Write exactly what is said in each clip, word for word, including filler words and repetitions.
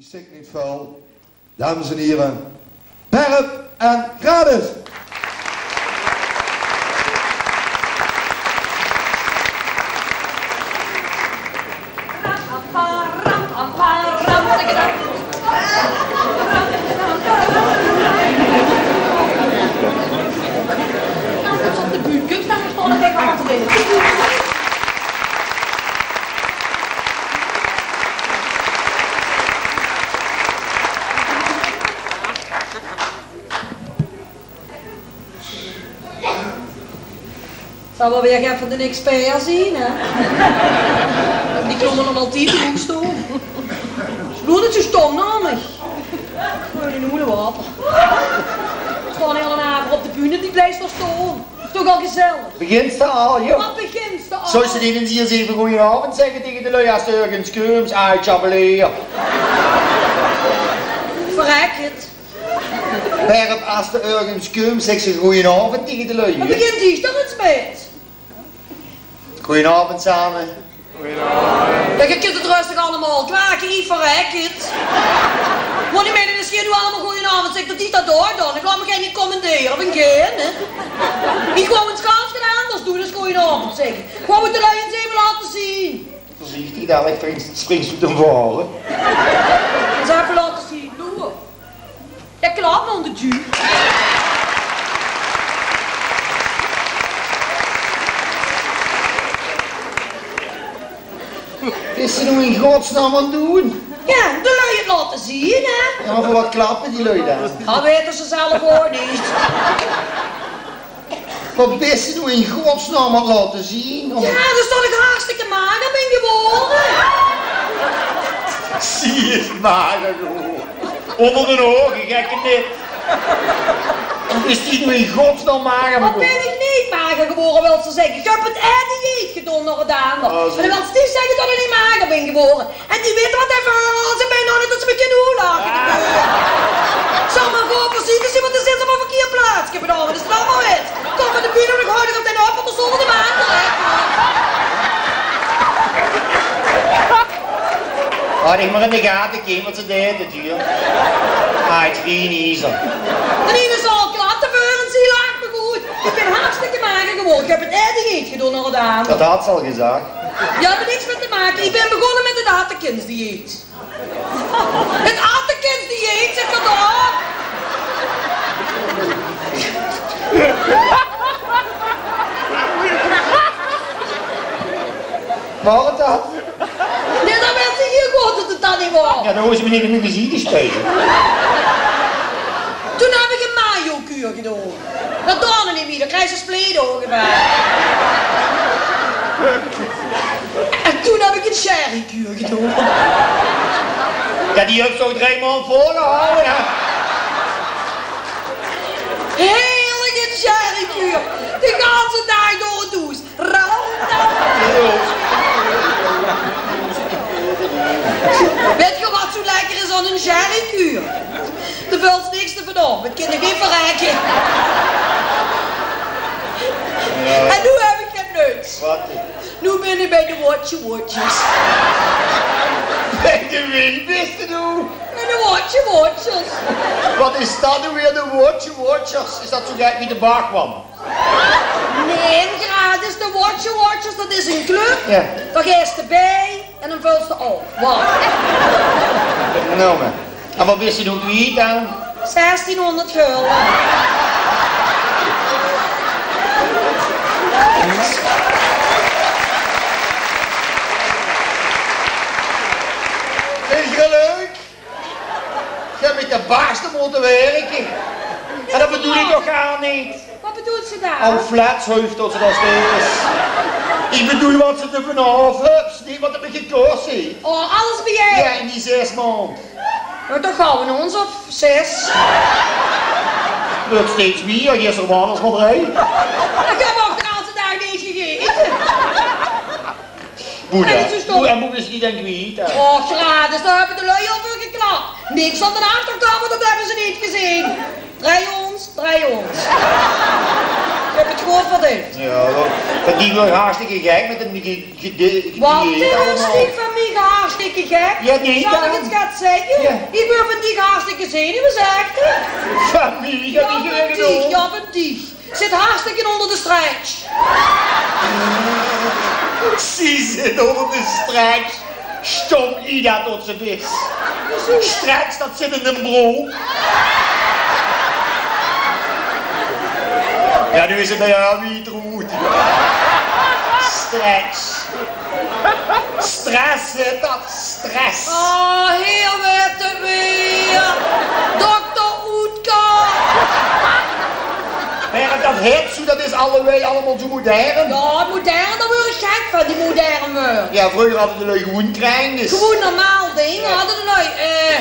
Stik neet völ. Dames en hiere, Berb en Gradus. Zal wel weer get van de expert zien, hè? Die klommen allemaal tien hoek stoel. Doe het zo stom, namelijk. Gewoon in hoele water. Gewoon heel een avond op de bühne, die blijft er staan. Is toch al gezellig? Begint ze al, joh? Wat begint ze al? Zou ze niet eens hier eens even goeienaovend zeggen tegen de lui als ze ergens keums? Ai, tjabeleer. Verrek het. Berb, als ze ergens keums, zegt ze goeienaovend tegen de lui, hè? Wat begint die toch eens met? Goeienaovend samen. Ja, je kunt het rustig allemaal kwaken, ik verrek het. Want ik meen, het is geen hoe allemaal goeienaovend, zeg, dat die dat door dan. Ik laat me geen niet commanderen, van geen, hè. Ik wou eens gans gaan anders doen, dus goeienaovend zeggen. Ik wou het de lui eens even laten zien. Voorzichtig, dadelijk springt, springt ze uit de voren. Eens even laten zien, doe. Ja, klaar, man, de ju. Wat is ze nou in godsnaam aan het doen? Ja, de lui het laten zien, hè? Ja, maar voor wat klappen die lui dan? Dat weten ze zelf ook niet. Wat bist ze nou in godsnaam aan het laten zien? Ja, dus dat ik hartstikke mager ben geworden. Zie is mager geworden. Onder de ogen, gekke nit. Wat is die nou in godsnaam mager geworden? Wat ben ik niet mager geworden, wil ze zeggen. Ik heb het eigen jeet gedaan naar het aan. Ah, zo. En dan wil ze niet zeggen dat ik niet mager ben geworden. En die weten wat hij voor ze mij nog niet tot ze me kunnen lachen. Zal maar gewoon voorzichtig zien, want er zit op een verkeerd plaatsje vanavond. Is het allemaal wit? Kom van de buurt en ik hoor op de op, want zonder de maan terecht. Had ik maar in de gaten, Kim, wat ze deed, het hier. Ah, het is geen iezer. En hier is al klaar te veuren, zie laat me goed. Ik ben hartstikke mager geworden. Ik heb het eigen jeet gedaan naar het aan. Dat had ze al gezegd. Ja, maar niks met te maken. Ik ben begonnen met het Atkins dieet. Het Atkins dieet, zit er dan. Waar het dat? Nee, dat werd ze hier goed dat het dan niet was. Ja, dan hoeven ze me niet in de gezicht te spelen. Toen heb ik een mayo-kuur gedaan. Dat doon we niet meer, dan krijg je spleedogen bij. En toen heb ik een sherrykuur gedaan. Ja, die heb ik zo drie maanden volgehouden, hè? Heerlijk, een sherrykuur. De ganse dag door het hoes. Rauw. Weet je wat zo lekker is aan een sherrykuur? De vult niks ervan op. Het kan je niet verrijken. En nu heb ik het niks. Wat? Nu ben ik bij de Watje Watjes. Bij de wie bist du? Bij de Watje Watjes. Wat is dat nu weer, de Watje Watjes? Is dat zo gek wie de Bachman? Nee, gratis, de Watje Watjes, dat is een club. Ja. Daar geeft de bij en dan vult ze op. Wat? Nou, maar. En wat wist je nog niet aan? Zestienhonderd gulden. Is je leuk? Je hebt met de baas te moeten werken. En dat bedoel ik toch gaar niet. Wat bedoelt ze daar? Al flats heeft tot ze dat steeds. Ik bedoel wat ze er vanaf hebt, niet wat het me gekost heeft. Oh, alles bij jij? Ja, in die zes maanden. Maar toch gauw in ons of zes? Dat steeds meer, gisteren waren het maar drie. Ik heb ook de ganse dag niet gegeten. Boe dan? En het is toch... Boe, en boe is die dan kwiet dan? Oh, gratis, daar hebben de lui al voor geklapt. Niks aan de achterkamer, dat hebben ze niet gezien. Draai ons, draai ons. Ik heb het Godverdomme. Jao, dat, dat die waert hartstikke gek mit 'n ge-, ge-, ge-, Wat, die is allemaol. Is die van mich hartstikke gek? Jao, nae, Zal ich daorum. 'Ns get zègke? Jao. Ich waer van die hartstikke zenuwezag. Van mich, jao, Van die, jao, van die. Zit hartstikke ónger de stretch. Zie zit ónger de stretch. Stóm, Ida, tot ze bis. Stretch, dat zit in de brook. Jao, noe is 't bie häör wied oet. Stretch. Stress hèt dat, stress. Oh, heer wèt 't weer. Dokter Oetker. Mer dat hèt zoe, dat is allewei allemaol zoe modern. Jao, modern, dao waer ich gek van, die modern wäörd. Jao, vreuger hadde de lui gewoen kreng, dus. Gewoen normaal ding, hadde de lui, eh,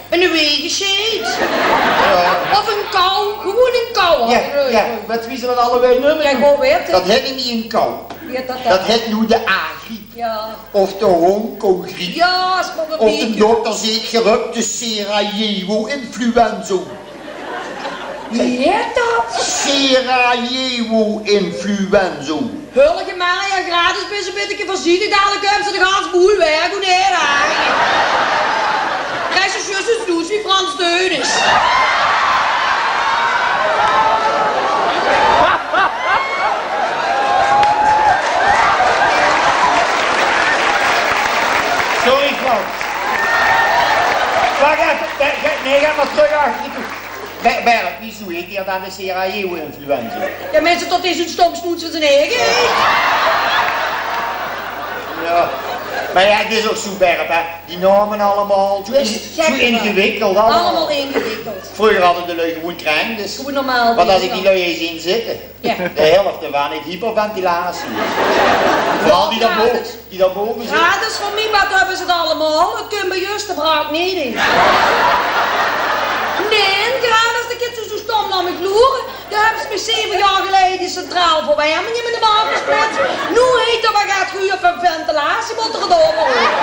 'n wegesjeet. Jao. Of 'n kou, gewoen 'n kou hadde de lui. Jao, jao, wat wie ze dat allewei neume. Jao, gewoon wètte. Dat hèt neet 'n kou. Jao, dat, dat. Dat hèt noe de A-griep. Jao. Of de Hongkong-griep. Jao, is mer 'n bietje. Of de dokter zeet, geer höb de Sarajevo-influenzo. Wie hèt dat? Sarajevo-influenzo. Hullige Maria, Gradus, bis e bitteke veurzichtig, dalik höbs se de gans boel weg, hoe neer, hè? Krijgs se zjus 'n snoes wie Frans Theunisz. Sorry, Frans. Wach effe, nae, nae, gaon v'r trök achter de koe. Ber-, Bert, wiezoe hèt heer dan de Sarajevo-influenza? Jao, minse, tot heer zoe'n stom snoets van zien eige haet. Jao. Mer jao, 't is ouch zoe, Bert, hè. Die naome allemaol. Zoe in-, zoe ingewikkeld allemaol. Allemaol ingewikkeld. Vreuger hadde de lui gewoen kreng, dus. Gewoen normaal. Want es ich die lui hie zeen zitte, jao, de hèlf d'rvan haet hyperventilatie. Veural die dao bove. Die dao bove zit. Jao, dat is veur mien part höbbe ze 't allemaol. 't Kump bie us de braak neet in. Nae, Gradus, de kins zoe stom nao mich loere. Dao höbbe ze mich zeve jaor geleje die centraal verwerming in miene bak gesplits. Noe heet d'r mer get gehuurd veur ventilatie, mót d'r 't euver höbbe.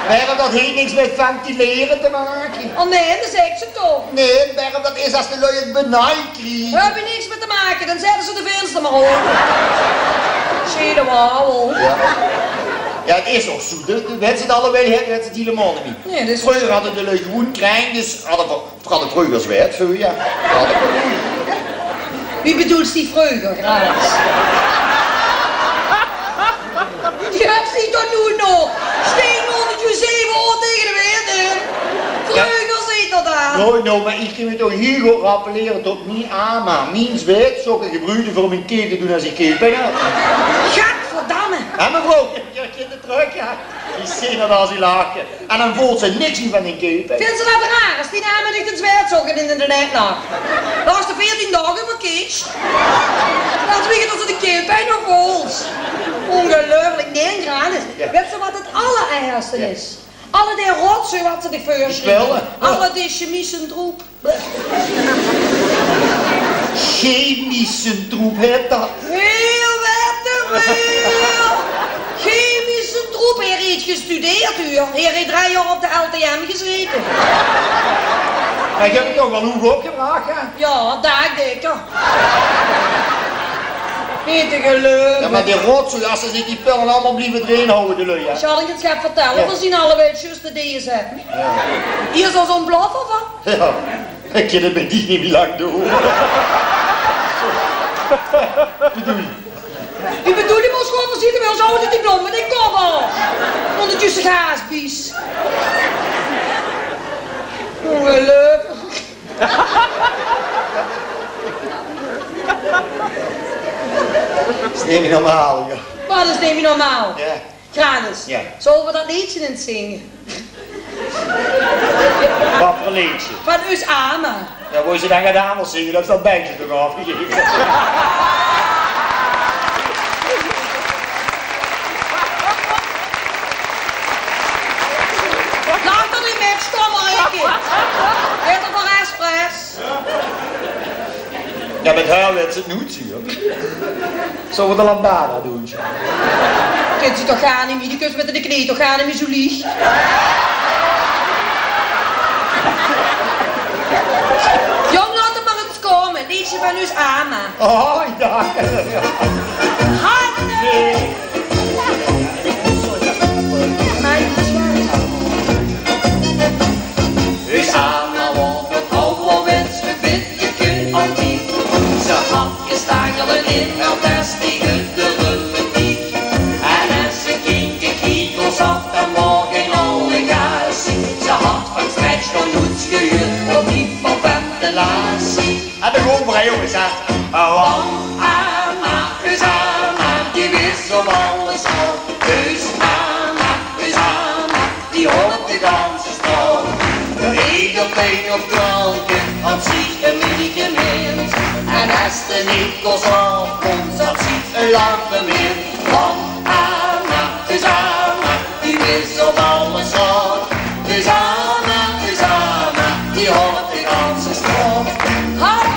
Mer dat heet niks mit ventilere te make. Oh nae, dat zègk ze toch. Nae, Berm, dat is es de lui 't benauwd kriege. Höb ich niks mit te make, dan zètte ze de vinster mer ope. Sjele wauwel. Jao. Jao, 't is ouch zoe. De, de, wèt ze 't allewei, hè, wèt ze 't hielemaol neet mie. Nae, dat is... Vreuger hadde de lui gewoen kreng, dus hadde v'r, v'r hadde vreuger zwaer, zoe, jao. V'r hadde gewoen. Wie bedoels die vreuger, Gradus? Die höbs se toch noe nog? Steek nog mit die zeve oor taenge de wind in. Vreuger, zeet 'r dan. Noe, noe, mer ich kin mich toch hiel good rappelere tot mien ama, mien zweet, zókke gebruukde veur mien keep te doon es ich keelpien haw. Gadverdamme. Hè, mevrouw? Jao, ich kin trök, jao. Ich zeen 't es ich lach. En dan veult ze niks mie van die keelpien. Vinds se dat raar, es dien ama dich d'n zweetsok in de nek lag? Dao waas ze veertien daog euver kies. Dan zwieg 't tot ze de keelpien nog veult. Óngeluifelik. Nae, Gradus. Jao. Wèts se wat 't allerergste is? Alle die rotzooi wat ze dich veurspiegele. Alle die chemische troep. Chemische troep, hè, dat. Heer wèt 't weer. Chemische troep, heer heet gestudeerd, huur. Heer heet drei jaor op de L T M gezete. Mer ich höb 't toch waal hoeg opgebrach, hè? Jao, daag dikker. Neet te geluive. Jao, mer die rotzooi, es ze zich die pille allemaol blieve d'rin hawwe, de lui, hè? Zal ich 't dich vertèlle? Jao. V'r zien allebei zjus de D S M. Jao. Hie is al zoe'n bloffer van. Jao, ich kin 't mit dich neet mie lang doon. Bedoel. Ich bedoel, ich mós gewoon veurzichtig wèze, anders houwe die blomme in de kop. Óngertösse gaasbies. Óngeluifelik. Is neet mie normaal, jao. Wat is neet mie normaal? Jao. Gradus, jao, zölle v'r dat leedje ins zinge? Wat veur leedje? Van us ama. Jao, wouws se dan get angers zinge, dat is dat bèndje toch aafgegeve. Lach d'r neet mit, stommerik. Dit is veur expres. Jao, mit häör wèt ze 't noets, huur. Zölle v'r de lambada doon, sjoen? Kins se toch gaar neet mie, die kins se mit de knee toch gaar neet mie, zoe lieg. Jóng, laot 'm mer ins kómme. Leedje van us ama. Oh, ja. Hanne! Mijn Susanna woog het ouderwets een bitteke antiek. Ze had gestangelen in haar testige de rheumatiek. En als ze kindje kiekels had, dan woog een allegatie. Ze had van stretch nog nooit gehuurd op die ventilatie. En dan gewoon vrij, jongens, hè. Want Anna, Susanna, die wist zo alles al. Susanna, Susanna, die hoort de ganse straat. Door ieder pijn of kwaaltje had ze een medicament. En als de Nikkels afkomt, had ze een lang moment. Want Anna, Susanna, die wist op alles raad. Susanna, Susanna, die hoort de ganse straat. Hanne!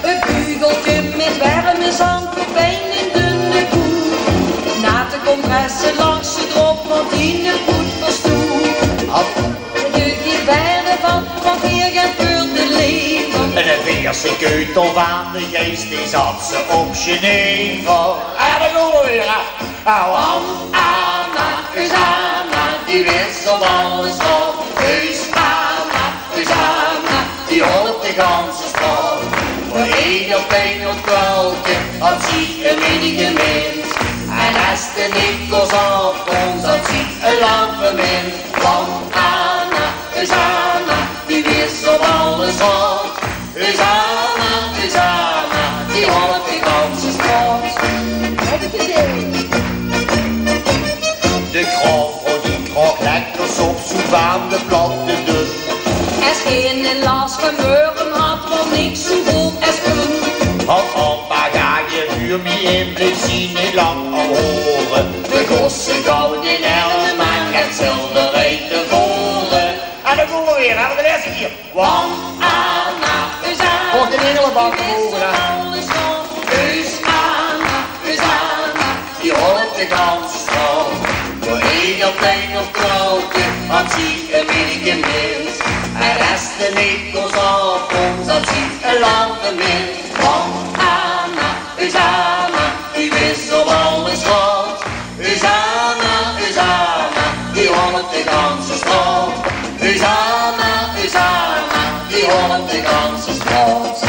Een bugeltje met werme zand voor pijn en dunne koe. Na de compresse lag ze drop, want die poet was toe. Had de gevaarde van, van hier gaat voor de leven. En de veerse keutel van de geest, die zat ze op Geneve. En dan gaan we weer, hè. Want Anna, Susanna, die wist op alles raad. Susanna, Susanna, die hoort de ganse straat. Voor ieder pijn of kwaaltje had ze een medicament. En als de Nikkels afkomt, had ze een lang moment. Want Anna, Susanna, die wist op alles raad. Susanna, Susanna, die hoort de ganse straat. Heb ik het idee? De kroeg, oh, die kroeg lekker soep, soep aan de platte deur. Es geer last van meuren had, want niks zo goed es toen. Had opa Gaje vuur mij in principe niet lang al horen. De gosse gauw die nerve man het schilderij te voren. En dan gaan we weer, hè, want de eerste keer. Want Anna, Susanna, oh, de engelenbank boven, hè. Alles van. Susanna, Susanna, die hoort de ganse straat. Voor ieder pijn of kwaaltje had ze een medicament. En als de Nikkels afkomt, had ze een lang moment. Want Anna, Susanna, die wist op alles raad. Susanna, Susanna, die hoort de ganse straat. Susanna, Susanna, die hoort de ganse straat.